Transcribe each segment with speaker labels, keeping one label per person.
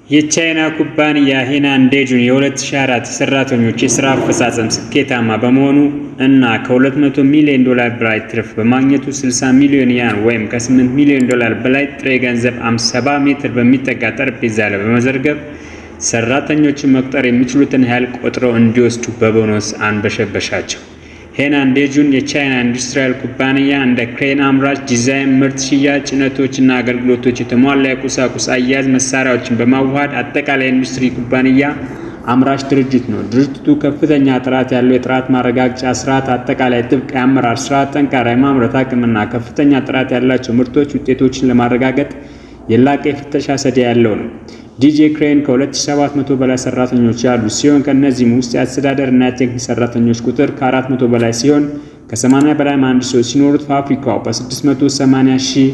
Speaker 1: የቻይና ኩባንያ ሄናን ዴጁን የ2004 የሰራተኞች የስራ አፈጻጸም ስኬታማ በመሆኑ እና ከ200 ሚሊዮን ዶላር በላይ ትርፍ በማግኘቱ 60 ሚሊዮን ያን ወይም ከ8 ሚሊዮን ዶላር በላይ ጥሬ ገንዘብ 70 ሜትር በሚጠጋ ጠረጴዛ ላይ በመዘርገፍ ሰራተኞችን መቁጠር የሚችሉትን ያህል ቆጥረው እንዲወስዱ በቦነስ አንበሸበሻቸው። ሄናን ዴጁን የቻይና ኢንዱስትሪያል ኩባንያ እንደ ክሬን አምራች፣ ዲዛይን፣ ምርት፣ ሽያጭ፣ ጭነቶች እና አገልግሎቶች የተሟላ የቁሳቁስ አያያዝ መሳሪያዎችን በማዋሃድ አጠቃላይ ኢንዱስትሪ ኩባንያ አምራች ድርጅት ነው። ድርጅቱ ከፍተኛ ጥራት ያለው የጥራት ማረጋገጫ ስርዓት፣ አጠቃላይ ጥብቅ የአመራር ስርዓት፣ ጠንካራ የማምረት አቅምና ከፍተኛ ጥራት ያላቸው ምርቶች ውጤቶችን ለማረጋገጥ የላቀ የፍተሻ ዘዴ ያለው ነው። ዲጄ ክሬን ከ2700 በላይ ሰራተኞች ያሉት ሲሆን ከእነዚህም ውስጥ የአስተዳደር እና የቴክኒክ ሰራተኞች ቁጥር ከ400 በላይ ሲሆን ከ80 በላይ መሐንዲሶች ሲኖሩት ፋብሪካው በ680 ሺህ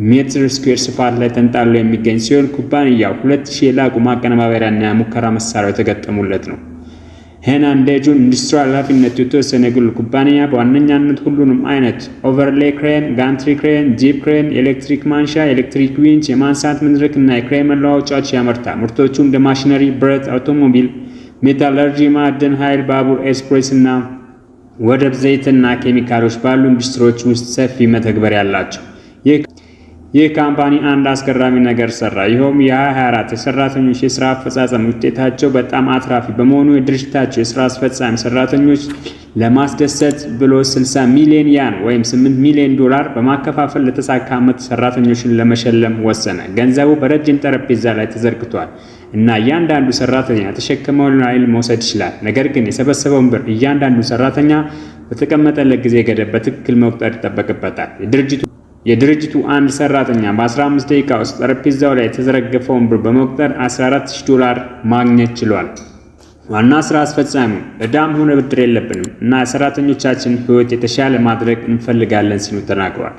Speaker 1: ሜትር ስኩዌር ስፋት ላይ ተንጣሎ የሚገኝ ሲሆን ኩባንያው 2000 የላቁ ማቀነባበሪያና የሙከራ መሳሪያዎች የተገጠሙለት ነው። ሄናን ዴጁን ኢንዱስትሪያል ኃላፊነቱ የተወሰነ የግል ኩባንያ በዋነኛነት ሁሉንም አይነት overhead crane፣ gantry crane፣ jib crane፣ የኤሌክትሪክ ማንሻ፣ የኤሌክትሪክ winch፣ የማንሳት መድረክ እና የክሬን መለዋወጫዎች ያመርታል። ምርቶቹ እንደ ማሽነሪ፣ ብረት፣ አውቶሞቢል፣ metallurgy፣ ማዕድን፣ ኃይል፣ ባቡር፣ aerospace እና ወደብ፣ ዘይትና ኬሚካሎች ባሉ ኢንዱስትሪዎች ውስጥ ሰፊ መተግበሪያ አላቸው። ይህ company አንድ አስገራሚ ነገር ሰራ። ይኸውም የ2024 የሰራተኞች የስራ አፈጻጸም ውጤታቸው በጣም አትራፊ በመሆኑ የድርጅታቸው የስራ አስፈጻሚ ሰራተኞች ለማስደሰት ብሎ 60 ሚሊዮን ያን ወይም 8 ሚሊዮን ዶላር በማከፋፈል ለተሳካ ዓመት ሰራተኞችን ለመሸለም ወሰነ። ገንዘቡ በረጅም ጠረጴዛ ላይ ተዘርግቷል እና እያንዳንዱ ሰራተኛ የተሸከመውን ያህል መውሰድ ይችላል። ነገር ግን የሰበሰበውን ብር እያንዳንዱ ሰራተኛ በተቀመጠለት ጊዜ ገደብ በትክክል መቁጠር ይጠበቅበታል። የድርጅቱ አንድ ሰራተኛ በ15 ደቂቃ ውስጥ ጠረጴዛው ላይ የተዘረገፈውን ብር በመቁጠር 14,000 ዶላር ማግኘት ችሏል። ዋና ስራ አስፈጻሚው ዕዳም ሆነ ብድር የለብንም እና የሰራተኞቻችን ሕይወት የተሻለ ማድረግ እንፈልጋለን ሲሉ ተናግረዋል።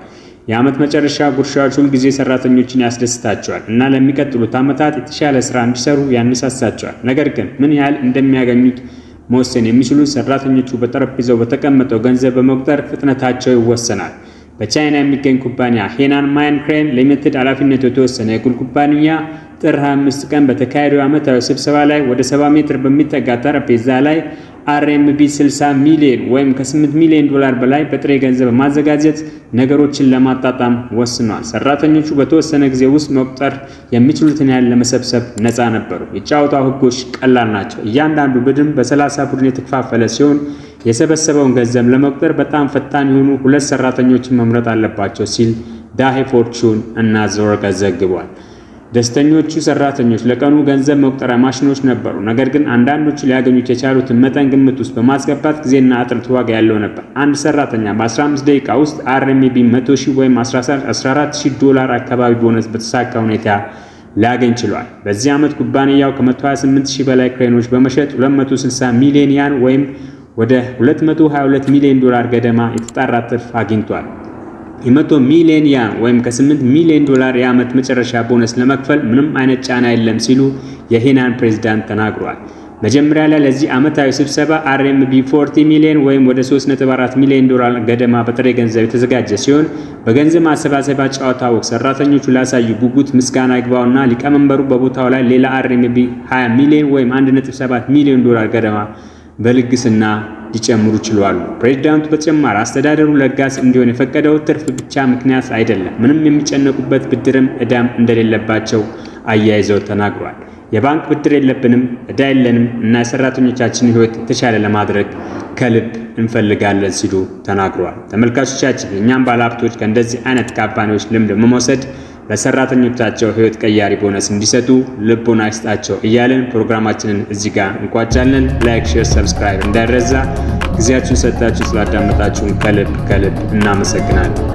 Speaker 1: የዓመት መጨረሻ ጉርሻዎች ሁልጊዜ ሰራተኞችን ያስደስታቸዋል እና ለሚቀጥሉት ዓመታት የተሻለ ስራ እንዲሰሩ ያነሳሳቸዋል። ነገር ግን ምን ያህል እንደሚያገኙት መወሰን የሚችሉት ሰራተኞቹ በጠረጴዛው በተቀመጠው ገንዘብ በመቁጠር ፍጥነታቸው ይወሰናል። በቻይና የሚገኝ ኩባንያ ሄናን ማይን ክሬን ሊሚትድ ኃላፊነቱ የተወሰነ የግል ኩባንያ ጥር 25 ቀን በተካሄደው ዓመታዊ ስብሰባ ላይ ወደ 70 ሜትር በሚጠጋ ጠረጴዛ ላይ RMB 60 ሚሊዮን ወይም ከ8 ሚሊዮን ዶላር በላይ በጥሬ ገንዘብ በማዘጋጀት ነገሮችን ለማጣጣም ወስኗል። ሰራተኞቹ በተወሰነ ጊዜ ውስጥ መቁጠር የሚችሉትን ያህል ለመሰብሰብ ነፃ ነበሩ። የጨዋታው ሕጎች ቀላል ናቸው። እያንዳንዱ ቡድን በ30 ቡድን የተከፋፈለ ሲሆን የሰበሰበውን ገንዘብ ለመቁጠር በጣም ፈጣን የሆኑ ሁለት ሰራተኞችን መምረጥ አለባቸው ሲል ዳሄ ፎርቹን እና ዞርገ ዘግቧል። ደስተኞቹ ሰራተኞች ለቀኑ ገንዘብ መቁጠሪያ ማሽኖች ነበሩ። ነገር ግን አንዳንዶቹ ሊያገኙት የቻሉትን መጠን ግምት ውስጥ በማስገባት ጊዜና እጥረት ዋጋ ያለው ነበር። አንድ ሰራተኛ በ15 ደቂቃ ውስጥ RMB 100 ሺህ ወይም 14,000 ዶላር አካባቢ ቦነስ በተሳካ ሁኔታ ሊያገኝ ችሏል። በዚህ ዓመት ኩባንያው ከ128 ሺህ በላይ ክሬኖች በመሸጥ 260 ሚሊዮን ያን ወይም ወደ 222 ሚሊዮን ዶላር ገደማ የተጣራ ትርፍ አግኝቷል። የ100 ሚሊዮን ያን ወይም ከ8 ሚሊዮን ዶላር የዓመት መጨረሻ ቦነስ ለመክፈል ምንም አይነት ጫና የለም ሲሉ የሄናን ፕሬዝዳንት ተናግሯል። መጀመሪያ ላይ ለዚህ ዓመታዊ ስብሰባ RMB 40 ሚሊዮን ወይም ወደ 3.4 ሚሊዮን ዶላር ገደማ በጥሬ ገንዘብ የተዘጋጀ ሲሆን በገንዘብ ማሰባሰቢያ ጨዋታ ወቅት ሰራተኞቹ ላሳዩ ጉጉት ምስጋና ይግባውና ሊቀመንበሩ በቦታው ላይ ሌላ RMB 20 ሚሊዮን ወይም 1.7 ሚሊዮን ዶላር ገደማ በልግስና ሊጨምሩ ችለዋል። ፕሬዚዳንቱ በተጨማሪ አስተዳደሩ ለጋስ እንዲሆን የፈቀደው ትርፍ ብቻ ምክንያት አይደለም፣ ምንም የሚጨነቁበት ብድርም ዕዳም እንደሌለባቸው አያይዘው ተናግሯል። የባንክ ብድር የለብንም፣ ዕዳ የለንም እና የሰራተኞቻችንን ሕይወት የተሻለ ለማድረግ ከልብ እንፈልጋለን ሲሉ ተናግረዋል። ተመልካቾቻችን፣ የእኛም ባለሀብቶች ከእንደዚህ አይነት company ዎች ልምድ በመውሰድ ለሰራተኞቻቸው ሕይወት ቀያሪ ቦነስ እንዲሰጡ ልቦና ይስጣቸው እያልን ፕሮግራማችንን እዚህ ጋር እንቋጫለን። Like፣ share፣ subscribe እንዳይረሳ። ጊዜያችሁን ሰጥታችሁ ስላዳመጣችሁን ከልብ ከልብ እናመሰግናለን።